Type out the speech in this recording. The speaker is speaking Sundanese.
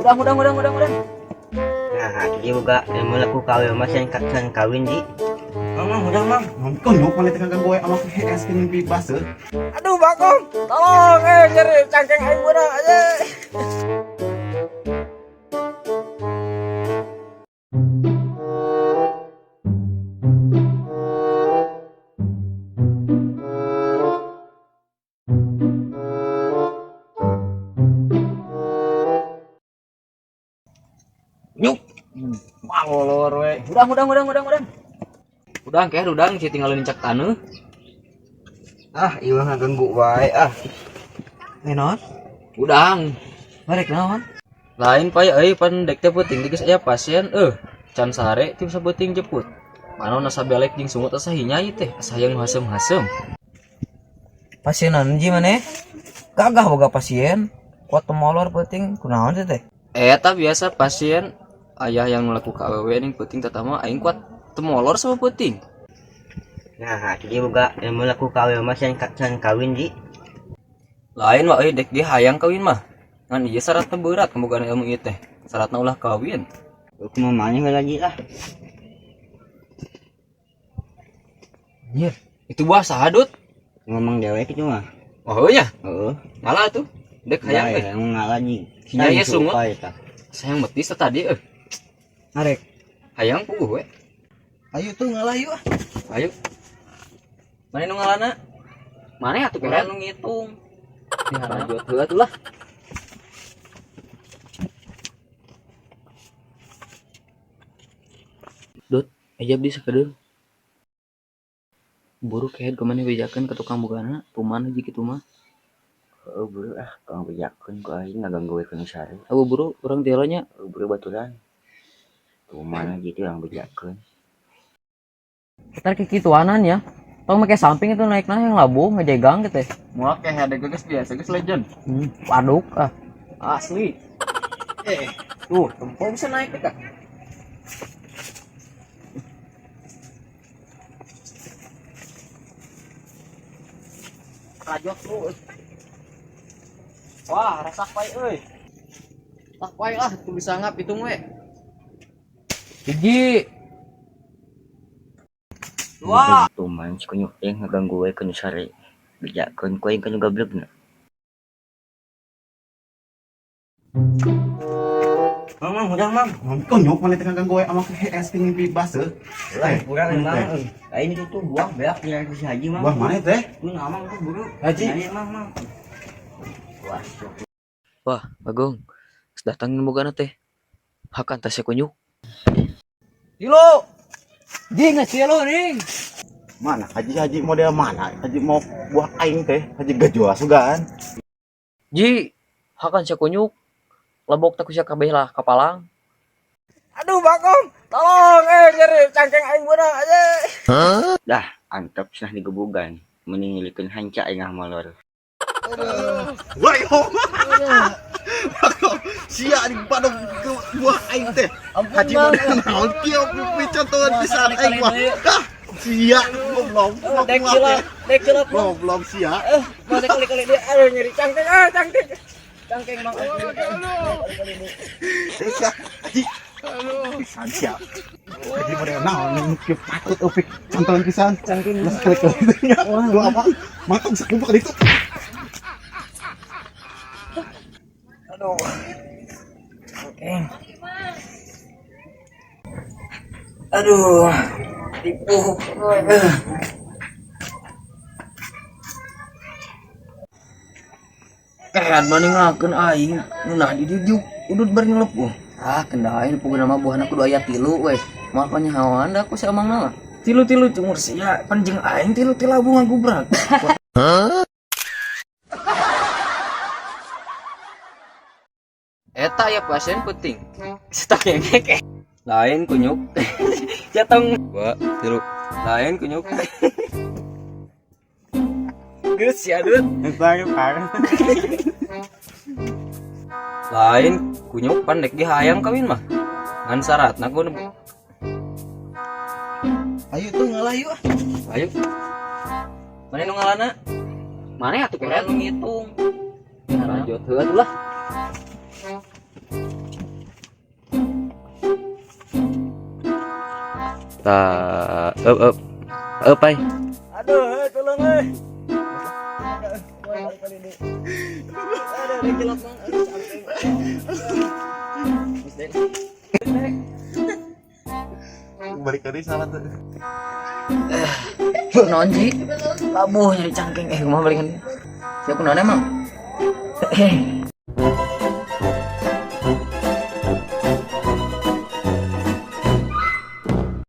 Udang, udang, udang, udang, udang. Nah, jadi boga ilmu laku kawin mah can kawin di. Mang, mang, udah mang. Konyok mana teh ganggu wae awak HS ke mimpi baseuh. Aduh, Bagong, tolong nyeri cangkeng aing beunang aja. Nyuk. Malolor we. Udang, udang, udang, udang, udang. Udang keh udang sih tinggal nincak taneuh. Ah, ieu ngaganggu wae ah. Naon? Udang. Barek naon? Lain pay euy pan dek teh peuting geus aya pasien can sare ti sabeuting jeput. Panon asa belek jeung sungut asa hinyai teh asa hayang nu haseum-haseum. Pasienan ji maneh? Gagah boga pasien. Kuat temolor peuting kunaon teh teh? Eta biasa pasien ayah yang melaku ka awewe ning peuting tatama aing kuat temolor sama peuting. Nah, jadi boga ilmu laku kawin mah can kawin di. Lain mah euy dek ge hayang kawin mah. Ngan ieu syaratna berat kabogaan ilmu ieu teh. Syaratna ulah kawin. Kumaha maneh lagi ah. Anjir, itu buah saha Dut? Ngomong dewek itu mah. Oh nya, Heeh. ngalah tuh. Dek hayang euy. Hayang ngalah ji. Hinyai sungut. Eta. Sayang betis tadi euy. Arek. Hayang puguh we. Ayo tuh ngalah yuk ah. Ayo. Mana nu ngalana? Mana atuh keren nu ngitung. Lanjut heula tuh lah. Dut, ejab di sakedeung. Buru kehed kemana bejakeun ke tukang bugana, tuman hiji kitu mah. Heeh, buru ah, kang bejakeun ku aing ngaganggu we ku nu sare. Abu buru urang ti heula nya. Heeh, buru baturan. Tuman gitu yang bejakeun. Ntar kikituanan ya. Tong make samping itu naik yang labuh ngejegang gitu. Moal kehed geus biasa geus legend. Paduk ah. Asli. Tuh, tempo bisa naik kita. Rajot lu. Wah, rasak pai euy. Tah pai lah, tuh bisa ngap hitung we. Hiji. Dua. Tuman si kunyuk teh ngaganggu we ku nu sare. Bejakeun ku aing ka nu gablegna. Mang, mang, udah mang. Konyok mana teh ganggu wae awak HS ke mimpi baseuh. Lah, kurang emang. Aing itu tuh buah beak jalan ke si Haji mang. Buah mana teh? Lu ngamang tuh buru. Haji. Nanya, mang, mang. Wah, sok. Wah, Bagong. Geus datang nu bogana teh. Hakan teh si kunyuk. Tilu. Ji geus tilu ning. Mana haji-haji model mana? Haji mau buah aing teh, haji gajual sugan. Ji, hakan si kunyuk. Lebok teh ku sia kabeh lah kapalang. Aduh, Bagong, tolong nyeri cangkeng aing beunang aja. Dah, antep cenah digebugan. Mending ngilikeun hanca aing ah molor. Wah, yo. Sia di padong buah aing teh. Haji model naon kieu picontohan pisan aing mah. Ah, sia goblok. Dek cilok, dek cilok. Goblok sia. Masa kali-kali dia aduh nyeri cangkeng ah cangkeng. Cangkeng mang. Sia, haji. Pisan sia. Haji model naon kieu patut upik contohan pisan. Cangkeng. Mas kali-kali nya. Lu apa? Makan sakumpul itu. Aduh. Cangkeng. Aduh. Tipu. Kehed mana ngelakeun aing ngeunah di dieu udut bari ngelepuh. Ah, kendain puguna mah buahna kudu aya tilu we. Moal panyahoan da ku si amangna mah. Tilu-tilu cumur sia pan jeung aing tilu-tilu bunga gubrak. Eta ya pasien penting. Setak ngekek. Lain kunyuk. Jatong. Dua, tilu. Lain kunyuk. Geus sia Dut. Lain kunyuk pan dek ge hayang kawin mah. Ngan syaratna kudu Ayo tuh ngalah yuk ah. Ayo. Mana nu ngalana? Mana atuh keren nu ngitung. Lanjut heula tuh lah. Tah, eup eup. Eup ai. Aduh, tolong eh. Aduh, dikilap mang. Aduh, cangkeng. Balik tadi salah tuh. Naon Ji? Labuh nyari cangkeng kumaha balikan. Siapa naon emang? Eh.